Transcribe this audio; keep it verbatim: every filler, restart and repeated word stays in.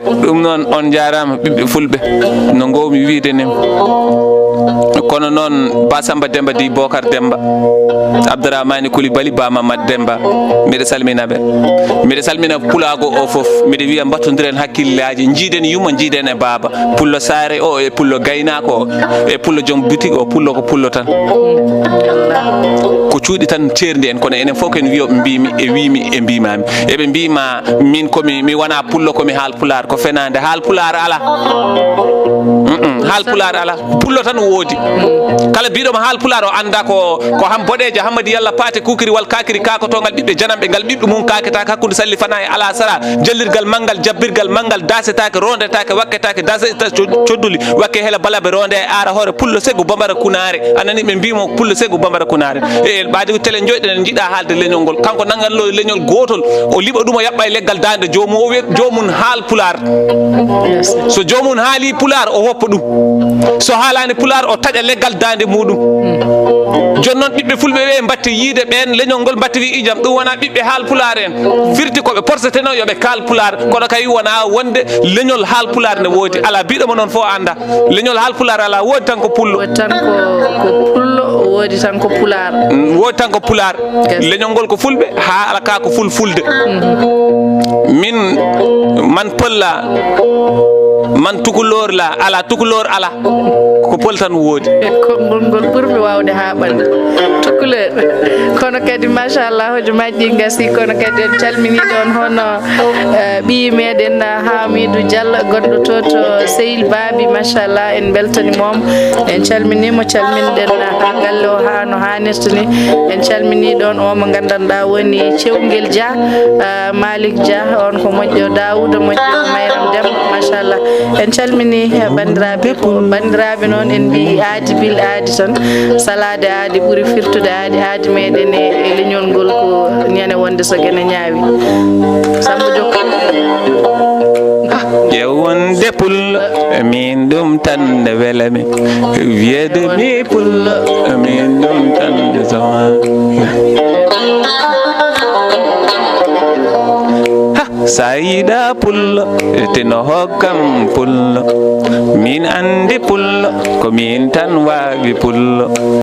Ɗum noon, on njaaraama, ɓiɓɓe fulɓe, no ngoowmi wiyde ni. Kono noon, Ba Samba Demba di Bokar Demba, Abdourahmani Koulibaly, Ba Mamad Demba, miɗo salmina ɓe. Miɗo salmina pulaagu o fof. Miɗo wiya, mbattondiren hakkillaaji, njiiden yumma, njiiden e baaba. Pullo saare o, e pullo gaynaako o, e pullo joom boutique o, pullo ko pullo tan. Ko cuuɗi tan ceerndi en, kono enen fof ko en wiyooɓe, mbimi e wimi e mbimami. Eɓe mbima min komi, mi wona pullo, komi haal pulaar. Ko fenaande, haal pulaar ala. Mm-mm, haal pulaar ala. Pullo tan woodi. Kala biɗoma haal pulaar o annda ko, ko ham boɗeejo, hammadi yalla paate kukiri wal kakiri kakotongal ɓiɓɓe janamɓe, ngal ɓiɓɓe mum kaketaka hakkunde salli fana e ala sara. Jallirgal manngal, jabbirgal manngal, dasetaake, rondetaake, wakketaake, daseta co-, codduli, wakke hela balabe ronde e ara hoore pullo segu bambara kunaare. Anani ɓe mbimo pullo segu bambara kunaare. E ɓaadi ko tele joyɗen en jiɗa haalde leñol ngol. Kanko nangan lo leñol gotol, o liɓa ɗum, o yaɓɓa e leggal daande joomum, o wiya joomum haal pulaar. So joomum haali pulaar, o woppa ɗum. So haalani pulaar, o taƴa leggal daande muɗum. Jooni noon ɓiɓɓe fulɓe ɓe mbatte yiide ɓeen leñol ngol, mbatte wi ijam, ɗum wona ɓiɓɓe haal pulaar en. Firti ko ɓe porseteno yo ɓe kaal pulaar, kono kay wona wonde leñol haal pulaar ne woodi. Ala biɗoma noon fof annda. Leñol haal pulaar ala, woodi tan ko pullo. Woodi tan ko, ko pullo, woodi tan ko pulaar. Mm, woodi tan ko pulaar. Yes. Leñol ngol ko fulɓe, haa ala ka ko ful fulde. Min man pël la, man tukulóor la, ala tukulóor ala. Ko pël tan woodi. Konngol ngol ɓurmi waawde haaɓande. Tukulóor. Kono kadi, machallah, hojomaaji ɗi ngasi, kono kadi en calmini ɗon hono, eh, ɓiyi meɗen, eh, Hamidou Diallo, gonɗo to, to Sehil Baabi, machallah, en beltanima mo. En calminimo, calminɗen, eh, galle o haa no haanirta ni. En calmini ɗon o mo nganndanɗaa woni Cewngel Dia, eh, Malick Dia, on ko moƴƴo, Daouda moƴƴo, Mayram Dem, machallah. En calmini, eh, banndiraaɓe fof. Banndiraaɓe noon, en mbiyi aadi bil aadi tan. Salaade aadi ɓuri firtude aadi. Aadi meɗen e, e leñol ngol ko ñande wonde so gene ñaawi. Samba Jokko. Ƴeew wonde pullo, min ɗum tan ne welami. Wiyeede mi pullo, min ɗum tan ne sowami. Ha, sa yiɗa pullo, tino hokkam pullo. Min anndi pullo, ko min tan waawi pullo.